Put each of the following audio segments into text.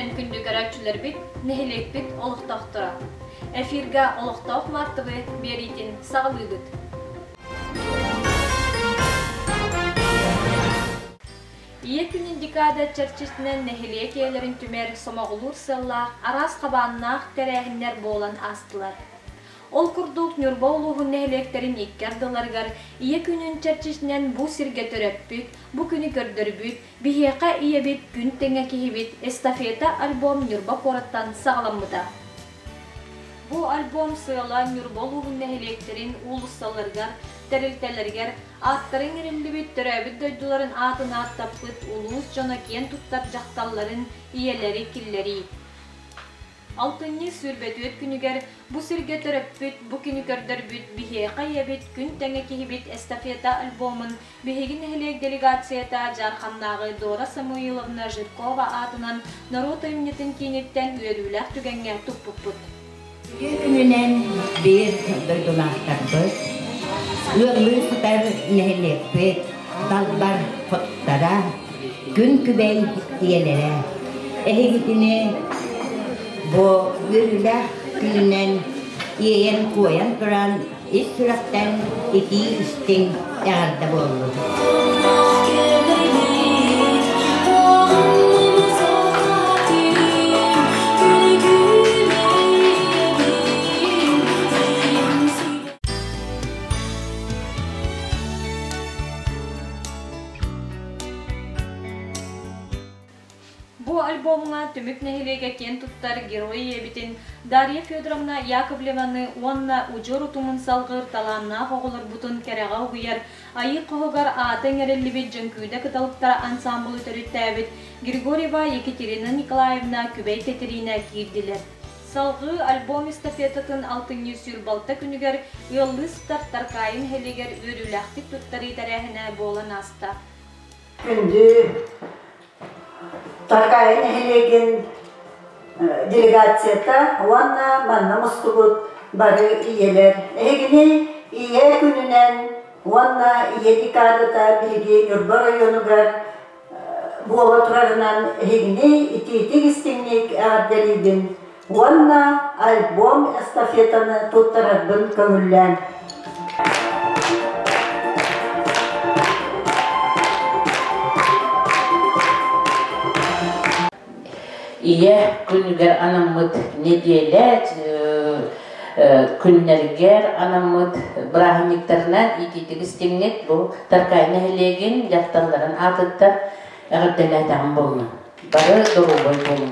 күнүнэн күндү көрөөччүлэрбит, нэһилиэкпит олохтоохторо! Эфирга олохтоох Мартовы биэриитин саҕалыыбыт. Ийэ күнүн декада чэрчитинэн нэһилиэк ийэлэрин түмэр, сомоҕолуур сыаллаах араас хабааннаах тэрээһиннэр буолан аастылар. Ол курдук Ньурба улууһун нэһилиэктэрин икки ардыларыгар Ийэ күнүн чэрчитинэн бу сиргэ төрөппүт, бу күнү көрдөрбүт, биһиэхэ ийэбит күн тэҥэ киһибит эстафета альбом Ньурба куораттан саҕаламмыта. Бу альбом сыала Ньурба улууһун нэһилиэктэрин уулуссаларыгар, тэрилтэлэригэр ааттара иҥэриллибит төрөөбүт дойдуларын аатын ааттаппыт улуус дьоно киэн туттар дьахталларын, ийэлэри киллэрии. Алтынньы 24 күнүгэр бу сиргэ төрөппүт, бу күнү көрдөрбүт биһиэхэ ийэбит күн тэҥэ киһибит эстафета альбомун биһиги нэһилиэк делегацията Дьаарханнааҕы Дора Самуиловна Жиркова аатынан норуот айымньытын кииниттэн үөрүүлээх түгэҥҥэ туппуппут. Үтүө күнүнэн биир дойдулаахтарбыт, ыаллыы сытар нэһилиэкпит далбар хотуттара, күн күбэй ийэлэрэ. Эһигитини бу үөрүүлээх күнүнэн иэйэн-куойан туран ис сүрэхтэн итии-истиҥ эҕэрдэ буоллун. Бу альбомҥа Түмүк нэһилиэгэ киэн туттар герой ийэбитин Дарья Федоровна Яковлеваны уонна удьуор утумун салҕыыр талааннаах оҕолорбутун кэрэҕэ угуйар Айыы хоһугар аата иҥэриллибит Дьөҥкүүдэ кыталыктара ансаамбылы төрүттээбит Григорьева Екатерина Николаевна Күбэй Кэтириинэ киирдилэр. Салҕыы альбом эстафетатын алтынньы сүүрбалта күнүгэр ыаллыы сытар Таркаайы нэһилиэгэр үөрүүлээхтик туттарыы тэрээһинэ буолан ааста. Күндү Таркаайы нэһилиэгин делегацията уонна манна мустубут бары ийэлэр. Эһигини Ийэ күнүнэн уонна Ийэ декадата биһиги Ньурба оройуонугар буола турарынан эһигини итиитик-истиҥник эҕэрдэлиибин уонна альбом эстафетаны туттарарбын көҥүллээн. Ийэ күнүгэр анаммыт нэдиэлэ күннэригэр анаммыт бырааһынньыктарынан итиитик истиҥник бу Таркай нэһилиэгин дьахталларын аатыттан эҕэрдэлээтэҕим буоллун. Бары доруобай буолуҥ.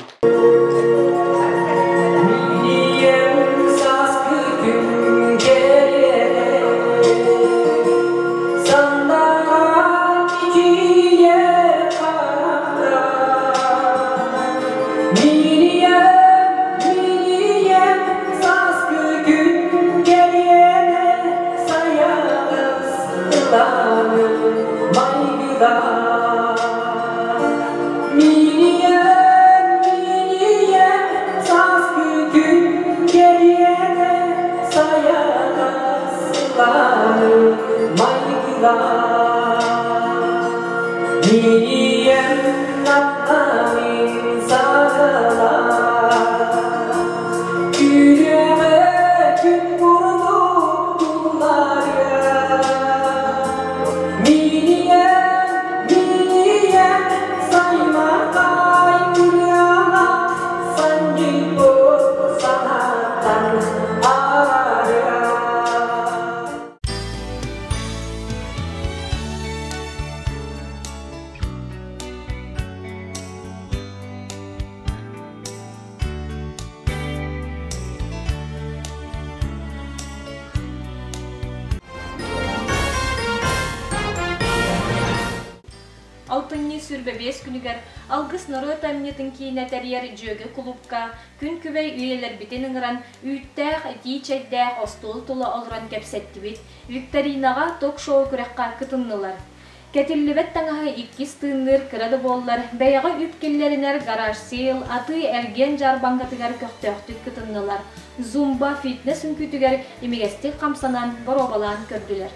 Алтынньы 25 күнүгэр Алгыс норуот айымньытын киинэ тэрийэр Дьүөгэ кулуупка күн күбэй үйэлэрбитин ыҥыран үүттээх, итии чэйдээх остуол тула олорон кэпсэттибит, викторинаҕа ток-шоу күрэххэ кытыннылар. Кэтиллибэт таҥаһы иккис тыынныыр кыра да буоллар, бэйэҕэ үп киллэринэр гараж-сейл, атыы-эргиэн дьаарбаҥкатыгар көхтөөхтүк кытыннылар. Зумба фитнес үҥкүүтүгэр имигэстик хамсанан, боруобалаан көрдүлэр.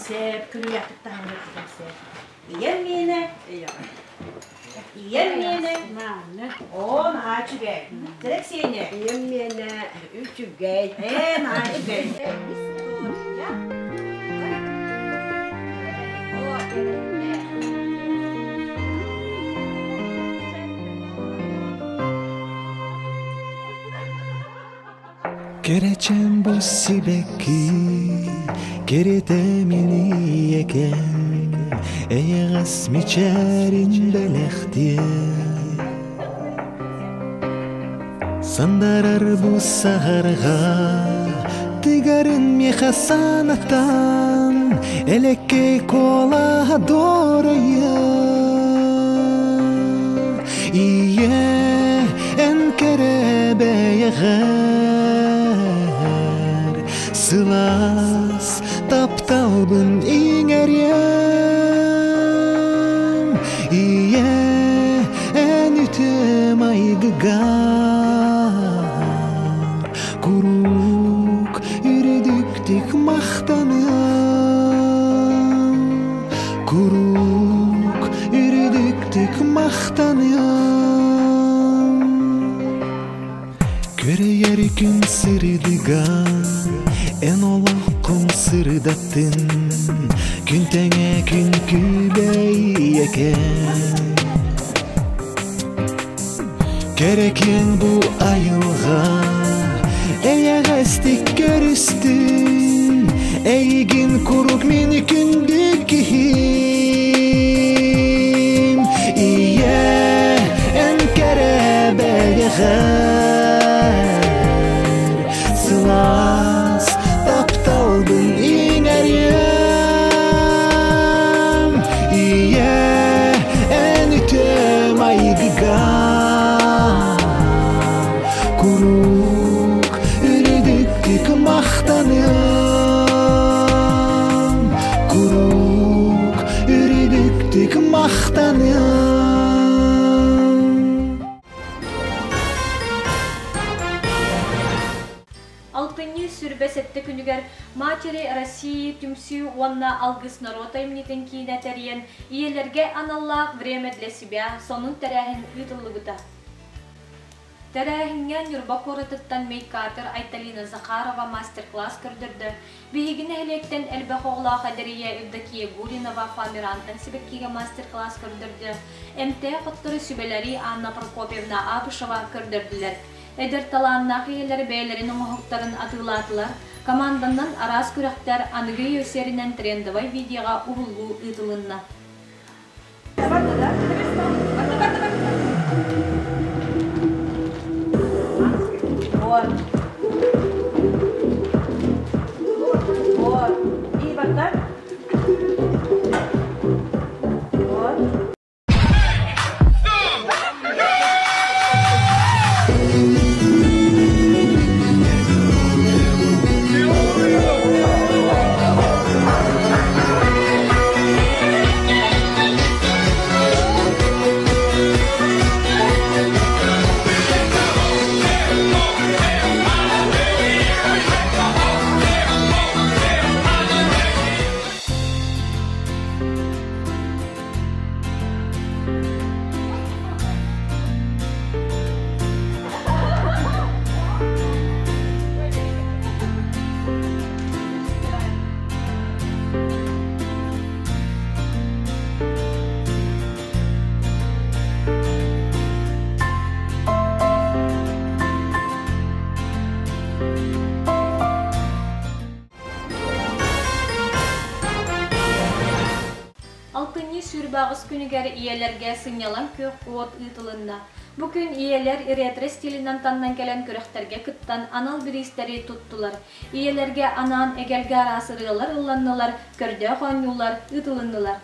Сеп, күрүлээхтик таһыммыт сеп. Ийэм миэнэ, ийэм миэнэ, оо, наһаа үчүгэй. Терек сиэнэ. Ийэм миэнэ үчүгэй. Ээ, наһаа үчүгэй. Кэрэчээн бу сибэкки, кэрэтэ милиэкэн, эйэҕэс мичээрин бэлэхтиэ. Сандарар бу саһарҕа, тыгарын миэхэ санатан, элеккэй куолаһа дуорайа. Ийэ, эн кэрэ бэйэҕэр, сылаас тапталбын иҥэриэм. Ийэ, эн үтүө майгыгар, куруук үрдүктүк махтаныам. Куруук үрдүктүк махтаныам. Көрөйөр күн сырдыга, эн олоххун сырдаттын, күн тэҥэ күн күбэйэкэн. Кэрэкиэн бу айылҕа, эйэҕэстик көрүстүн, эйигин куруук мин күндү киһим. Ийэ, эн кэрэ бэйэҕэр, сылаас тапталбын иҥэриэм. Ийэ, эн үтүө майгыгар, куруук үрдүктүк махтаныам. Куруук үрдүктүк махтаныам. Алтынньы 27 күнүгэр Матери России түмсүү уонна Алгыс норуот айымньытын киинэ тэрийэн, ийэлэргэ аналлаах «Время для себя» сонун тэрээһин ыытыллыбыта. Тэрээһиҥҥэ Ньурба куоратыттан мейкатор Айталина Захарова мастер-класс көрдөрдө. Биһиги нэһилиэктэн элбэх оҕолоох эдэр ийэ Евдокия Гуринова фоамирантан сибэккигэ мастер-класс көрдөрдө. Эмтээх оттору сүбэлэри Анна Прокопьевна Абышева көрдөрдүлэр. Эдэр талааннаах ийэлэр бэйэлэрин оҥоһуктарын атыылаатылар. Команданнан араас күрэхтэр аныгы үйэ сиэринэн трендовай видеоҕа уһуллуу ыытылынна. Вот. Вот. И вот так. Вот. Алтынньы 28 күнүгэр ийэлэргэ сынньалаҥ күөх уот ыытылынна. Бу күн ийэлэр ретро стилинэн таннан кэлэн күрэхтэргэ кыттан анал бириистэри туттулар. Ийэлэргэ анаан эгэлгэ араас ырыалар ылланнылар, көрдөөх оонньуулар ыытылыннылар.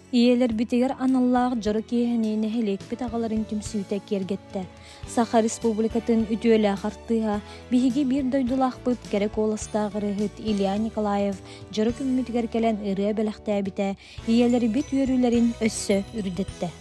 Ийэлэрбитигэр аналлаах дьоро киэһэни нэһилиэкпит аҕаларын түмсүүтэ киэргэттэ. Саха Республикатын үтүөлээх артыыһа, биһиги биир дойдулаахпыт кэрэ куоластаах ырыаһыт Илья Николаев дьоро күммүтүгэр кэлэн ырыа бэлэхтээбитэ, ийэлэрбит үөрүүлэрин өссө үрдэттэ.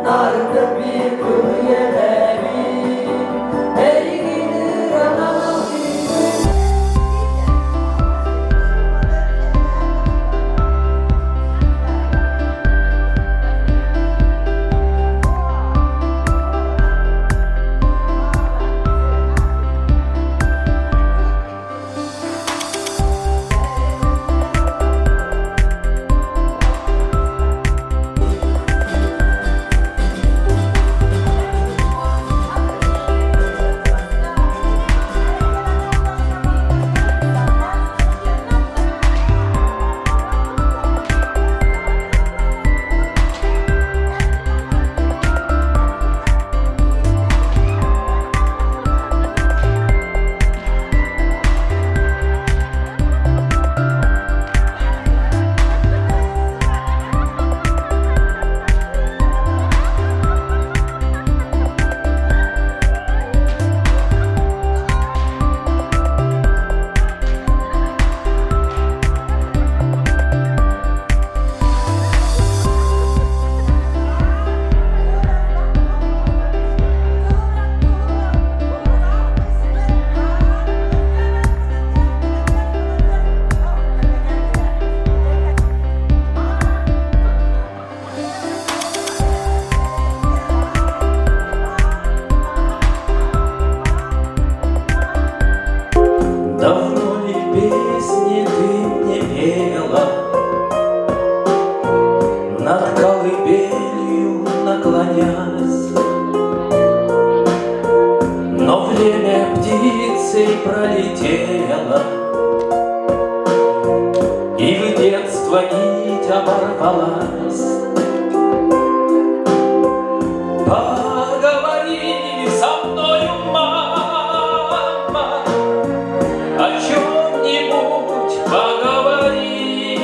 Нарыгы биир күнү Эйигин ыранан Давно ли песни ты мне пела, Над колыбелью наклонясь? Но время птицей пролетело, И в детство нить оборвалась. Поговори со мною, мама, о чем-нибудь поговори.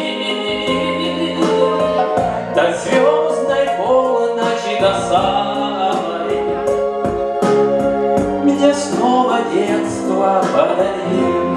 До звездной полночи, до самой, Мне снова детство подари.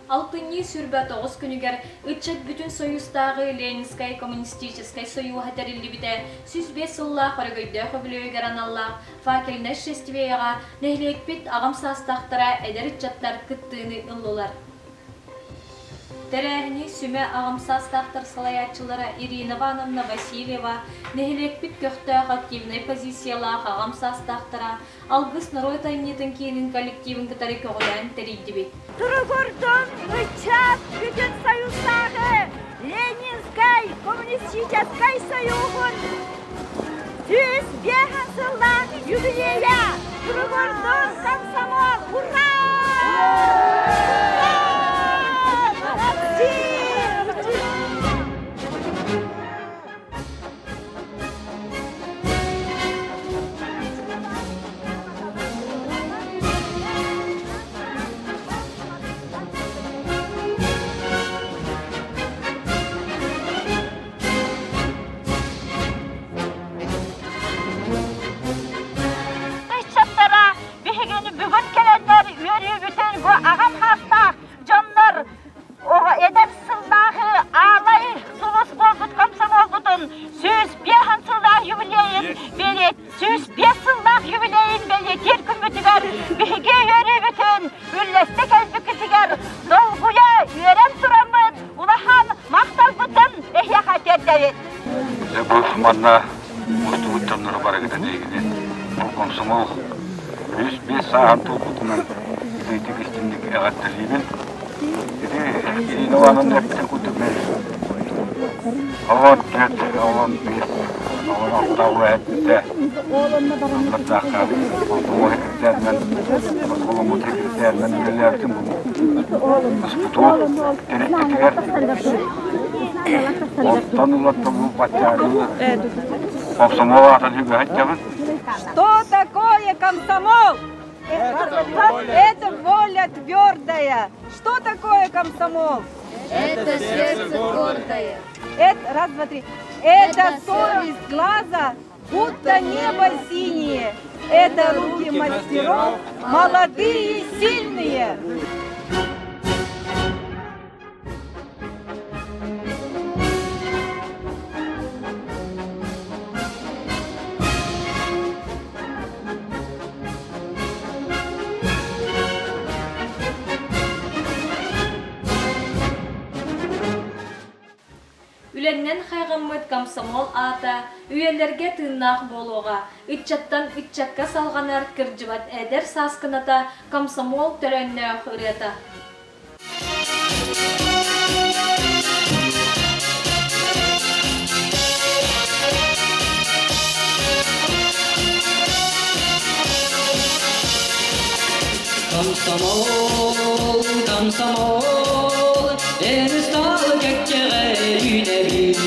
Алтынньы 29 күнүгэр Ыччат Бүтүн Союзтааҕы Ленинскай коммунистическай сойууһа тэриллибитэ 105 сыллаах өрөгөйдөөх үбүлүөйүгэр аналлаах факельнай шествиеҕа нэһилиэкпит аҕам саастаахтара, эдэр ыччаттар кыттыыны ыллылар. Тэрээһини сүмэ аҕам саастаахтар салайааччылара Ирина Ивановна Васильева, нэһилиэкпит көхтөөх активнай позициялаах аҕам саастаахтара Алгыс норуот айымньытын киинин коллективын кытары көҕүлээн тэрийдибит. Туругурдун ыччат Бүтүн Союзтааҕы Ленинскай коммунистическай союһун 105 сыллаах юбилейа! Туругурдун комсомол! Ура! Молодцы! Иитэбит. Бу манна мустубут дьоннору барыгытын эйигини бу комсомол 105 сааһын туолбутунан итиитик истинник эҕэрдэлиибин. Ити Ирина Ивановна эппитин курдук мен 14, 15, 16 эппитэ Сыллардаахха комсомол секретарынан, оскуоламмыт секретарынан үлэлээбитим СПТУ тэрилтэтигэр. Онтон ылаттан бу баччааҥҥы комсомол аатын үгэһэттэмин. Что такое комсомол? Это воля твердая. Что такое комсомол? Это сердце гордое. Это, раз, два, три. Это совесть глаза, будто небо синее. Это руки мастеров, молодые и сильные. Үлэннэн хайҕаммыт комсомол аата үйэлэргэ тыыннаах буолуоҕа, ыччаттан ыччакка салҕанар кырдьыбат эдэр сааскыната комсомол төрөөннөөх ырыата. Комсомол, комсомол, эн ыстаалы кэккэҕэ үүнэбит.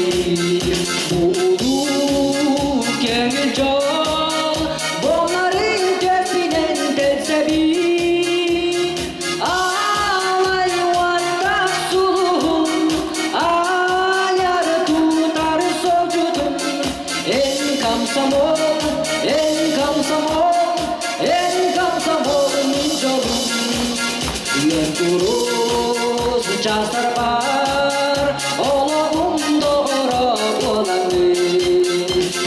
Буолуу көҥүл дьол, буоларын көппүнэн тэлсэбит. Аалай уоттаах сулуһум, айар тутар солдьутум, эн комсомол, эн комсомол, эн комсомол мин дьолум. Үөн курус чаастарбар олоҕум доҕоро буолаҥҥын.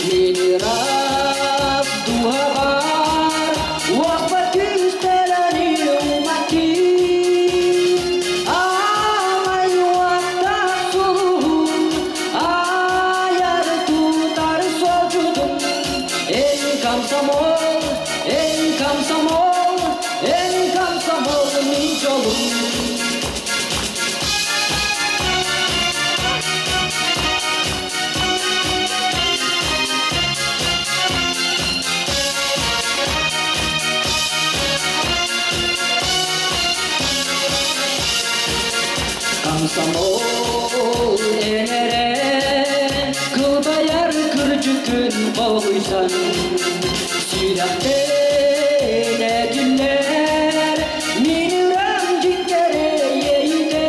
Мин ыраас дууһабар уоспат күүстэлэри уматтын. Аамай уоттаах сулуһум, айар тутар суолдьутум. Эн комсомол, эн комсомол, эн комсомол мин дьолум. Комсомол энере кылбайар кырдьыккын хоһуйсан сүрэхтэн этиллэр мин үрэм дьиҥкэрэ иэйитэ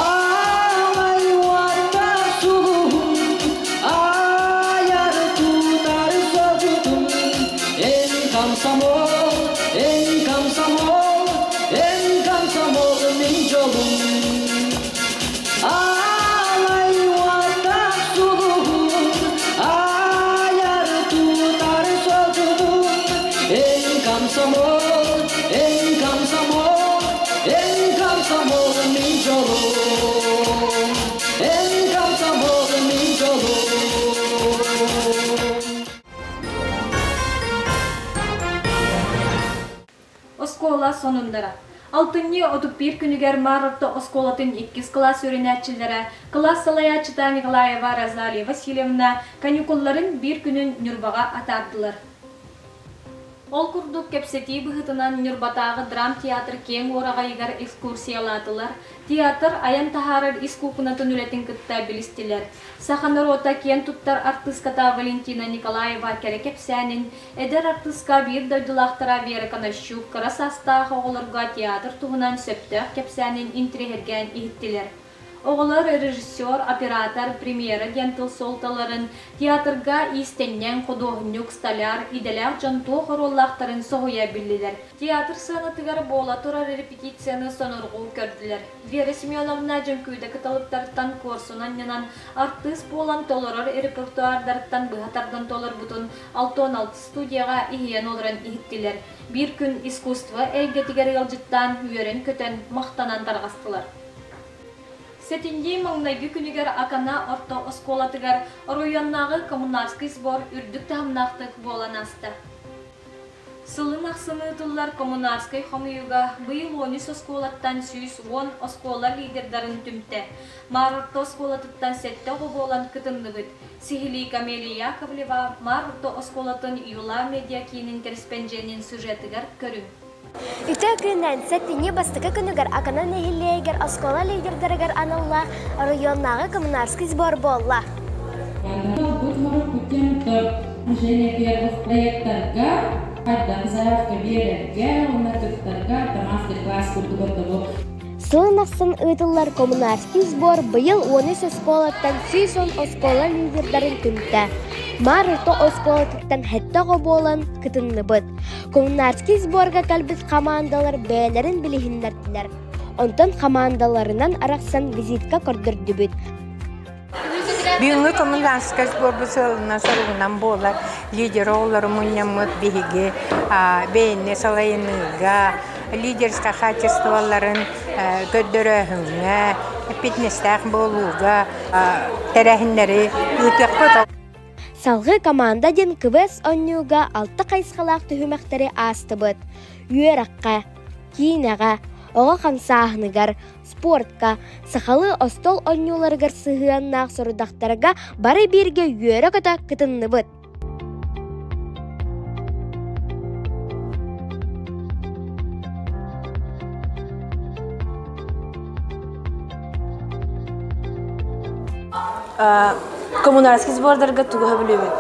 аамай уоттаах сулуһум айар тутар содьутум эн комсомол эн комсомол эн комсомол мин дьолум Аалай уоттаах сулуһум, айар тутар содьутум. Эн комсомол, эн комсомол, эн комсомол мин дьолум. Эн комсомол мин дьолум. Оскуола сонуннара. Алтынньы 31 күнүгэр Маар орто оскуолатын иккис кылаас үөрэнээччилэрэ кылаас салайааччыта Николаева Розалия Васильевна каникулларын биир күнүн Ньурбаҕа атаардылар. Ол курдук кэпсэтии быһыытынан Ньурбатааҕы драмтеатр киэҥ уораҕайыгар экскурсиялаатылар, театр айан таһаарар ис куукунатын үлэтин кытта билистилэр. Саха норуота киэн туттар артыыската Валентина Николаева кэрэ кэпсээнин Эдэр артыыска биир дойдулаахтара Вера Конощук кыра саастаах оҕолорго театр туһунан сөптөөх кэпсээнин интириэһиргээн иһиттилэр. Оҕолор режиссер, оператор, премьера диэн тыл суолталарын, театрга иистэнньэҥ, худуоһунньук, столяр, идэлээх дьон туох оруоллаахтарын соһуйа биллилэр. Театр сыанатыгар буола турар репетицияны сонурҕуу көрдүлэр. Вера Семеновна Дьөҥкүүдэ кыталыктарыттан куорсун анньынан, артыыс буолан толорор репертуардарыттан быһа тардан толорбутун 66 студияҕа иһийэн олорон иһиттилэр. Биир күн искусство эйгэтигэр ыалдьыттаан үөрэн-көтөн, махтанан тарҕастылар. Сэтинньи маҥнайгы күнүгэр Акана орто оскуолатыгар оройуоннааҕы коммунарский сбор үрдүк таһымнаахтык буолан ааста. Сылын ахсын ыытыллар коммунарскай хомуйууга быйыл 13 оскуолаттан 110 оскуола лидердарын түмтэ. Маар орто оскуолатыттан сэттэ оҕо буолан кытынныбыт. Сиһилии Камелия Яковлева Маар орто оскуолатын Юла медиакиинин кэрэспэндьиэнин сюжетыгар көрүҥ. Үтүө күнүнэн сэтинньи бастакы күнүгэр Акана нэһилиэгэр оскуола лидердарыгар аналлаах оройуоннааҕы коммунарский сбор буолла. Движение первых проекттарга хайдах заявка биэрэргэ уонна кыттарга мастер-класс курдук ордобу. Сылын ахсын ыытыллар коммунарский сбор быйыл 13 оскуолаттан 110 оскуола лидердарын түмтэ. Маар орто оскуолатыттан сэттэ оҕо буолан кытынныбыт. Коммунарский сборга кэлбит хамаандалар бэйэлэрин билиһиннэрдилэр. Онтон хамаандаларынан арахсан визитка көрдөрдүбүт. Бүгүҥҥү коммунарскай сборбут сыалынан соругунан буолар лидер оҕолору мунньаммыт биһиги бэйэни салайыныыга, лидерскай качестволарын көрдөрөөһүҥҥэ, эппиэтинэстээх буолууга тэрээһиннэри ыытыахпыт. Салгыы команда диэн квест оонньууга алта хайысхалаах түһүмэхтэри аастыбыт. Үөрэххэ, киинэҕэ, оҕо хамсааһыныгар, спортка, сахалыы остуол оонньууларыгар сыһыаннаах сорудахтарга бары бииргэ үөрэ-көтө кытынныбыт. Коммунарский сбордарга тугу билебин.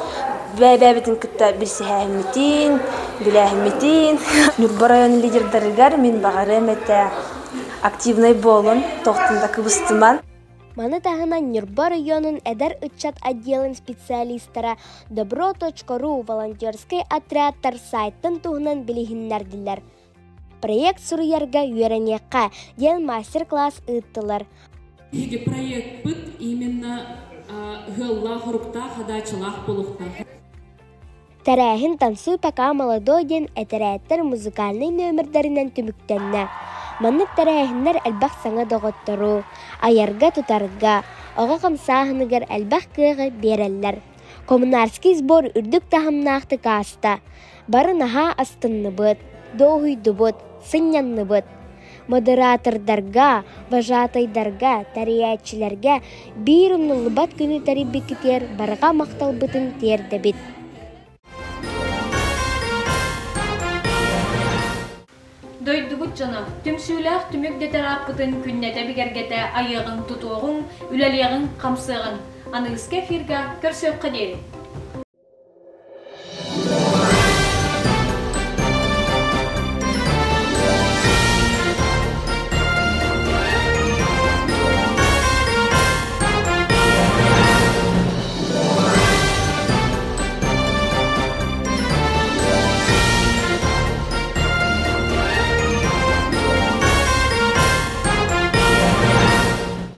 Бэйбэбитин кытта билсиһээһиммитин, билээһиммитин. Ньурба район лидердарыгар мин баҕарыам этэ активнай буолун, тохтун да кыбыстыман. Маны таһынан Ньурба районун эдэр ыччат отделын специалистара добро.ру волонтерскай отрядтар сайтын туһунан билиһиннэрдилэр. Проект суруйарга үөрэниэххэ диэн мастер-класс ыыттылар. Биһиги проектпыт именно ыаллаах-хоруктаах, хадаачылаах буолуохтаах. Тэрээһин «Танцуй пока молодой» диэн этэрээттэр музыкальнай нүөмэрдэринэн түмүктэннэ. Маннык тэрээһиннэр элбэх саҥа доҕоттору, айарга-тутарга, оҕо хамсааһыныгар элбэх кыаҕы биэрэллэр. Коммунарский сбор үрдүк таһымнаахтык ааста. Бары наһаа астынныбыт, дуоһуйдубут, сынньанныбыт. Модератордарга, вожатайдарга, тэрийээччилэргэ биир умнуллубат күнү тэрийбиккитигэр барҕа махталбытын тиэрдэбит. Дойдубут дьоно, түмсүүлээх түмүк дэтэр ааппытын күннэтэ бигэргэтэ айыаҕыҥ-тутуоҕуҥ, үлэлиэҕиҥ-хамсыаҕыҥ. Аныгыскы эфирга көрсүөххэ диэри!